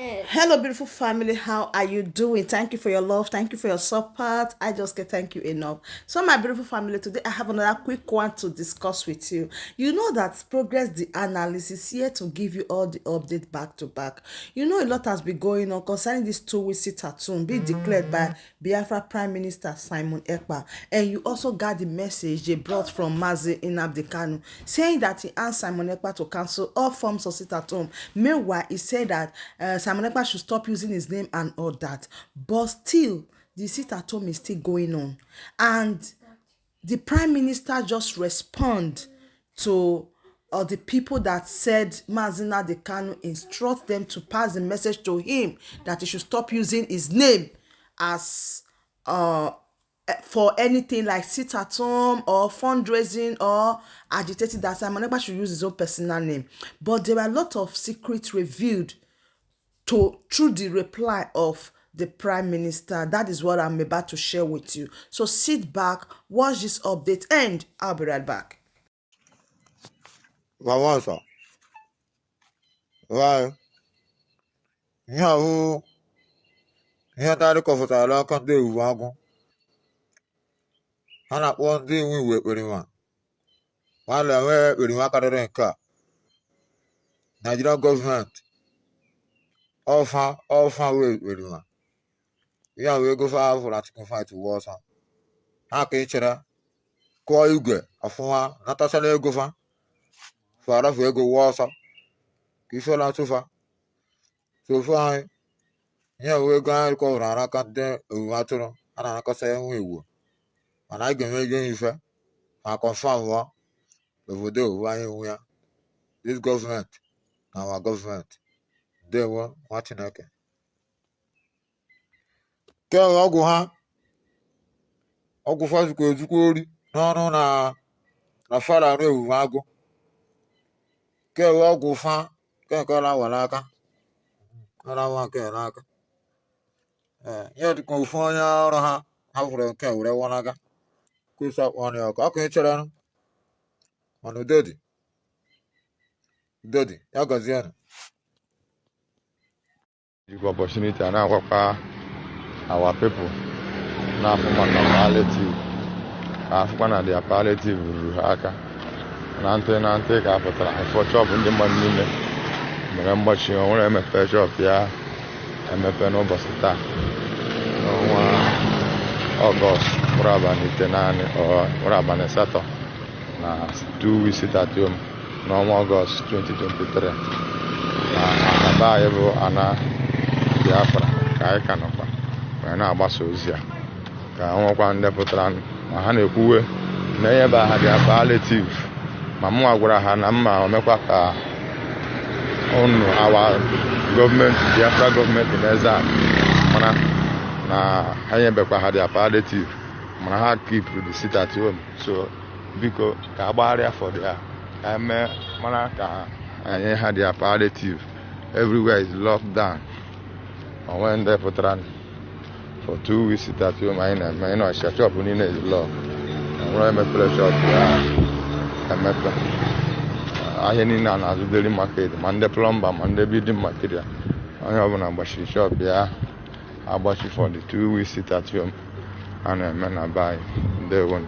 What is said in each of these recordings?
Hello, beautiful family. How are you doing? Thank you for your love. Thank you for your support. I just can't thank you enough. So, my beautiful family, today I have another quick one to discuss with you. You know that Progress the Analyst is here to give you all the update back to back. You know, a lot has been going on concerning this 2 week sit-at-home being declared by Biafra Prime Minister Simon Ekpa. And you also got the message they brought from Mazi Nnamdi Kanu saying that he asked Simon Ekpa to cancel all forms of sit-at-home. Meanwhile, he said that Simon Ekpa should stop using his name and all that. But still, the sit-at-home is still going on. And the Prime Minister just respond to the people that said Mazi Nnamdi Kanu instruct them to pass the message to him that he should stop using his name as for anything like sit at home or fundraising or agitating, that Simon Ekpa should use his own personal name. But there were a lot of secrets revealed to through the reply of the Prime Minister. That is what I'm about to share with you. So sit back, watch this update, and I'll be right back. Vamos. Vai. Ihe ahụ ihe ndị anyị kọfụtara n'aka ndị ewu agụ ha na-akpọ ndị iwu iwu ekperima nwanne enweghị ekperima karịrị nke a. Nigerian gọọmenti ọfa ọfa wee ekperima ihe ahụ ego fa fụrụ Atiku fight wụ ọsọ ha ka ị chere kụọ igwe ọfụma natachala ego fa farafu ego wụ ọsọ ka ife na-atụfa sofu anyị. Ihe ahụ ego anyị kọfụrụ n'aka ndị ewu atụrụ a na-anakọta enwe iwu, mana anyị ga-eme ihe ife ma confirm wa obodo owu anyị nwe ya. This government na our government. Ndewo, nwa Chineke. Ke ọgwụ ha ọgwụ fa zukwa ezukwa ori n'ọnụ na na fara ewu agụ ke ọgwụ fa ke nke ọ na-awa n'aka ọ na-awa nke n'aka. Ee, ihe dịka ofu onye ọrụ ha ha fụrụ nke were wanaga kwụsị akpọ ọnụ ya ọkụ ọkụ echere mana udo dị, udo dị, ya gọzienụ. Jikwa opportunity a na-agwakwa our people na-afụ maka palliative ka afụkwa na their palliative ruru ha aka na ntị na ntị ka a pụtara ịfọ shop ndị mmadụ niile mere mgbachi o nwere emepe shop ya emepe n'ụbọchị taa n'ọnwa Ọgọst mkpụrụ abalị 9 ọ mkpụrụ abalị 8 na 2 weeks sit at home n'ọnwa Ọgọst 2023 na ana be anyị bụ ana Biafra ka anyị ka nọkwa wee na-agbasa ozi a ka nwekwa ndị pụtara ma ha na-ekwuwe na enyebe ha bịa palliative. Ma mụnwa gwara ha na mma omekwa ka unu awa gọọmenti Biafra gọọmenti n'eze a mana na ha enyebekwa ha their palliative, mana ha keep the sit at home. So biko ka agbagharịa for their ka eme mara ka anyị ha their palliative. Everywhere is locked down, onwe ndị pụtara for 2 weeks sit at home anyị na-eme ịnọchia shop niile is locked, enwere emepere shop ya emepe. Ahịa niile a na-azụ daily market, ma ndị plumber ma ndị building material, onye ọbụla gbachiri shop ya agbachi for the 2 weeks sit at home a na-eme na be anyị. Ndewo.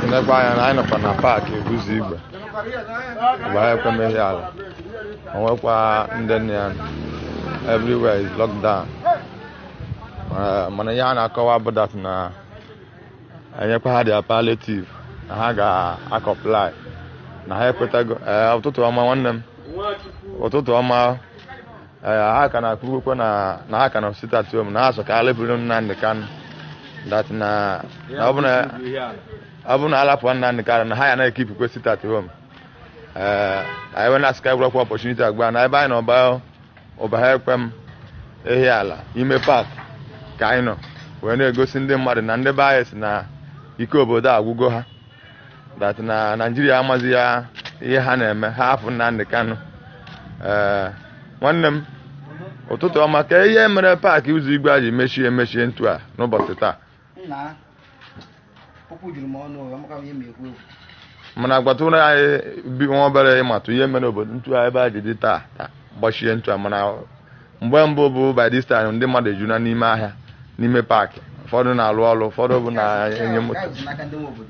Ilekwa anya na anyị nọkwa na park Eguzi Igwe mgbe anyị ekwemeghi ala onwekwa ndị nne ya. Everywhere is locked down. Mana ihe a na-akọwa bụ that na enyekwa ha their palliative na ha ga-acomply na ha ekwetago. Ee, ụtụtụ ọma, nwanne m, ụtụtụ ọma. Ee, ha ka na-akwukwekwe na ha ka na sit at home na ha sọ ka alepụrụ Nnamdị Kanụ that na ọ bụ na alapụ Nnamdị Kanụ na ha ya na-ekeepukwe sit at home. Ee, anyị wee na-asị ka egwurekwa opportunity agba na ebe anyị nọ ọba ụba ha ekwe m ehi ala ime park ka anyị nọ wee na-egosi ndị mmadụ na ndị be anyị si na ike obodo agwụgo ha that na Naijiria amazi ya ihe ha na-eme ha hapụ Nnamdị Kanụ. Ee, nwanne m, ụtụtụ ọma. Ka ihe mere park ụzọ igwe a ji mechie emechie ntu a n'ụbọchị taa? Nna, okwu juru m ọnụ, amaka m ihe m ekwu ekwu. Mana agbatụrụ anyị bi nwa obere ịmatụ ihe mere obodo ntu a ebe a ji dị taa taa. Gbachie ntụ a, mana mgbe mbụ bụ by this time ndị mmadụ ejuna n'ime ahịa, n'ime park, ụfọdụ na-alụ ọrụ, ụfọdụ bụ na-enye moto. Nke a bụ n'aka ndị nwe obodo.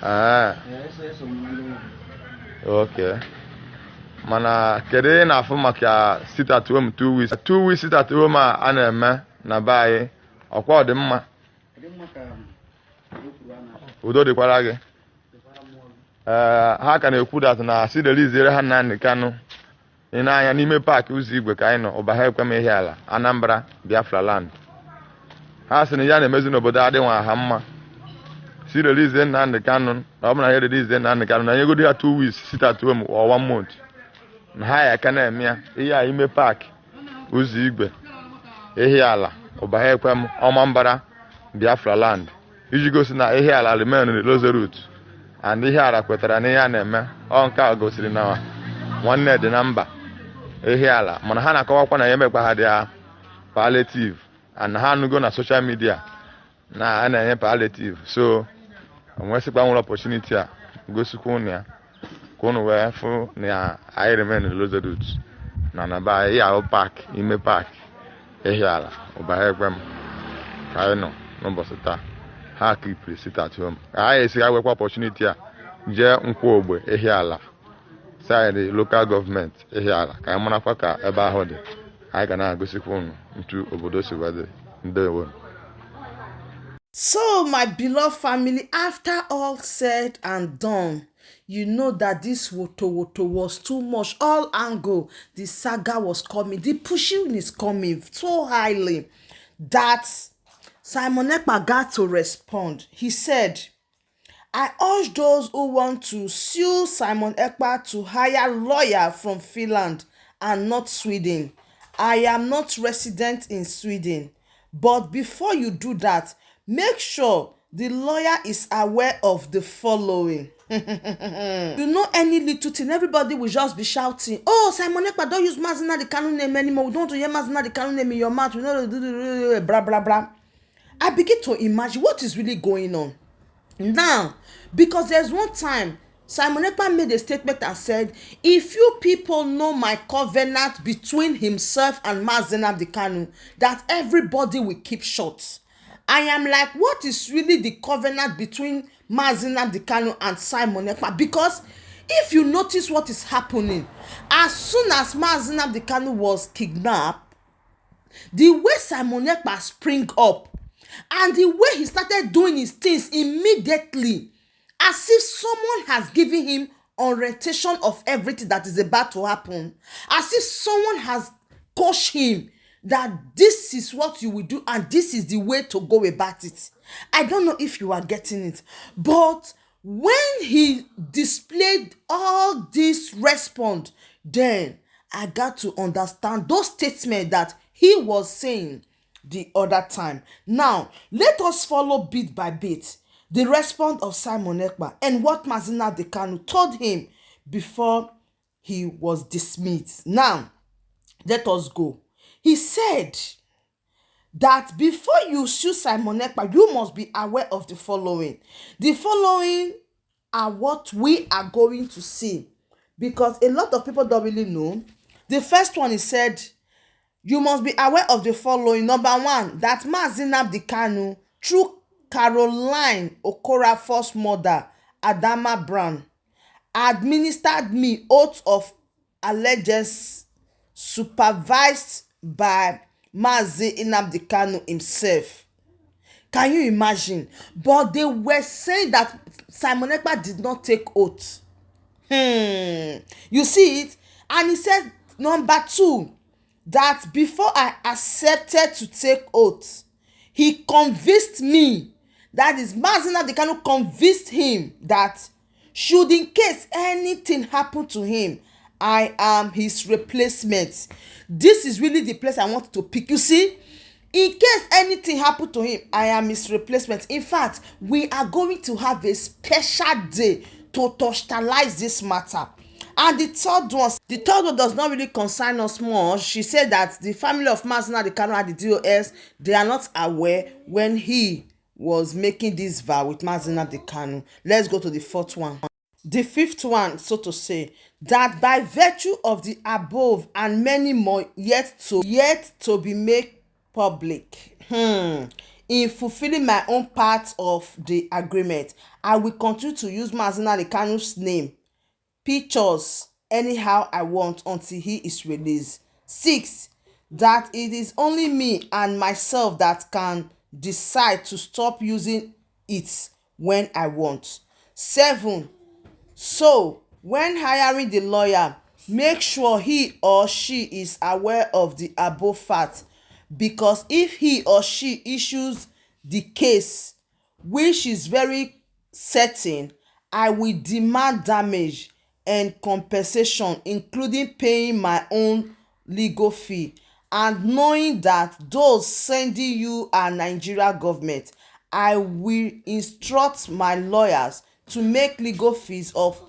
Ee. Ee, eso m na ndị nwe obodo. Ok, mana kedu ihe ị na-afụ maka sit at home 2 weeks, 2 weeks sit at home a na-eme na be anyị? Ọkwa ọ dị mma? Dị mma ka e kwuru a na Udo dịkwara gị. Dịkwara mmụọ gị. Ee, ha ka na-ekwu that na si release ha Nnamdi Kanu. Ị na-anya n'ime park ụzọ igwe ka anyị nọ, ụba ha ekwem ihe ala Anambra, Biafra land. Ha sị na ya na-emezi n'obodo adịnwa ha mma, si release Nnamdi Kanu, na ọ bụ na ha release Nnamdi Kanu na nyegodi ha 2 weeks sit at home or one month, na ha ya aka na-eme ya. Ihe a ime park ụzọ igwe, ihe ala ụba ha ekwem ọmambara Biafra land, iji gosi na ihe ala remain resolute and ihe ala kwetara na ihe a na-eme. Ọ nke a gosiri na nwanne dị na mba ihe ala, mana ha na-akọwakwa na ya emekpa ha dị ya palliative and ha anụgo na social media na a na-enye palliative. So onwesịkwa nwere opportunity a gosikwa unu ya ka unu wee fụ na anyị remain resolute na be anyị. Ihe ahụ park, ime park ihe ala ụba ha ekwe m ka anyị nọ n'ụbọchị taa. Ha keepiri sit at home ka anyị esi wekwa opportunity a jee nkwụ ogbe ihe ala side local government ihe ala, ka anyị marakwa ka ebe ahụ dị. Anyị ga na-agosikwa unu ntu obodo si wee dị. Ndewo. So, my beloved family, after all said and done, you know that this woto woto was too much. All angle, the saga was coming. The pushing is coming so highly that Simon Ekpa got to respond. He said, "I urge those who want to sue Simon Ekpa to hire lawyer from Finland and not Sweden. I am not resident in Sweden. But before you do that, make sure the lawyer is aware of the following." You know, any little thing, everybody will just be shouting, "Oh, Simon Ekpa, don't use Mazi Nnamdi Kanu name anymore. We don't want to hear Mazi Nnamdi Kanu name in your mouth. We don't blah blah blah." I begin to imagine what is really going on now, because there's one time Simon Ekpa made a statement and said, if you people know my covenant between himself and Mazi Nnamdi Kanu, that everybody will keep short. I am like, what is really the covenant between Mazi Nnamdi Kanu and Simon Ekpa? Because if you notice what is happening, as soon as Mazi Nnamdi Kanu was kidnapped, the way Simon Ekpa spring up and the way he started doing his things immediately, as if someone has given him orientation of everything that is about to happen, as if someone has coached him that this is what you will do and this is the way to go about it. I don't know if you are getting it, but when he displayed all this response, then I got to understand those statements that he was saying the other time. Now, let us follow bit by bit the response of Simon Ekpa and what Mazi Nnamdi Kanu told him before he was dismissed. Now, let us go. He said that before you sue Simon Ekpa, you must be aware of the following. The following are what we are going to see, because a lot of people don't really know. The first one, he said, you must be aware of the following. Number one, that Mazi Nnamdi Kanu, through Caroline Okorafor's mother, Adama Brown, administered me oath of allegiance supervised by Mazi Nnamdi Kanu himself. Can you imagine? But they were saying that Simon Ekpa did not take oath. You see it? And he said, number two, that before I accepted to take oath, he convinced me, that is, Mazi Nnamdi Kanu convinced him that should in case anything happen to him, I am his replacement. This is really the place I want to pick. You see, in case anything happen to him, I am his replacement. In fact, we are going to have a special day to touchlight this matter. And the third one does not really concern us much. She said that the family of Mazi Nnamdi Kanu at the DOS, they are not aware when he was making this vow with Mazi Nnamdi Kanu. Let's go to the fourth one. The fifth one, so to say, that by virtue of the above and many more yet to be made public, in fulfilling my own part of the agreement, I will continue to use Mazi Nnamdi Kanu's name, pictures, anyhow I want until he is released. Six, that it is only me and myself that can decide to stop using it when I want. Seven, so when hiring the lawyer, make sure he or she is aware of the above fact, because if he or she issues the case, which is very certain, I will demand damage and compensation, including paying my own legal fee. And knowing that those sending you are Nigeria government, I will instruct my lawyers to make legal fees of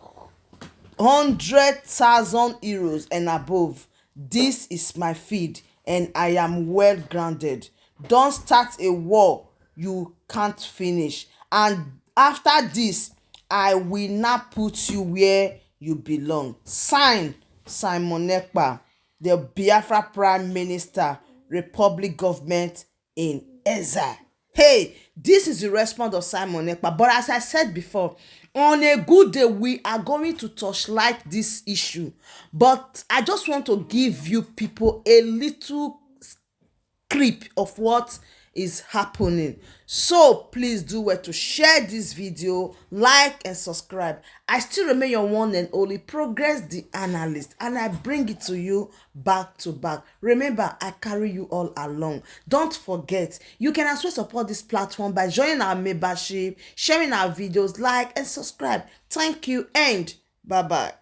€100,000 and above. This is my field and I am well grounded. Don't start a war you can't finish. And after this, I will now put you where you belong. Sign, Simon Ekpa, the Biafra Prime Minister, Republic Government in exile. Hey, this is the response of Simon Ekpa. But as I said before, on a good day, we are going to torchlight this issue. But I just want to give you people a little clip of what is happening. So please do well to share this video, like and subscribe. I still remain your one and only Progress the Analyst, and I bring it to you back to back. Remember, I carry you all along. Don't forget, you can as well support this platform by joining our membership, sharing our videos, like and subscribe. Thank you and bye bye.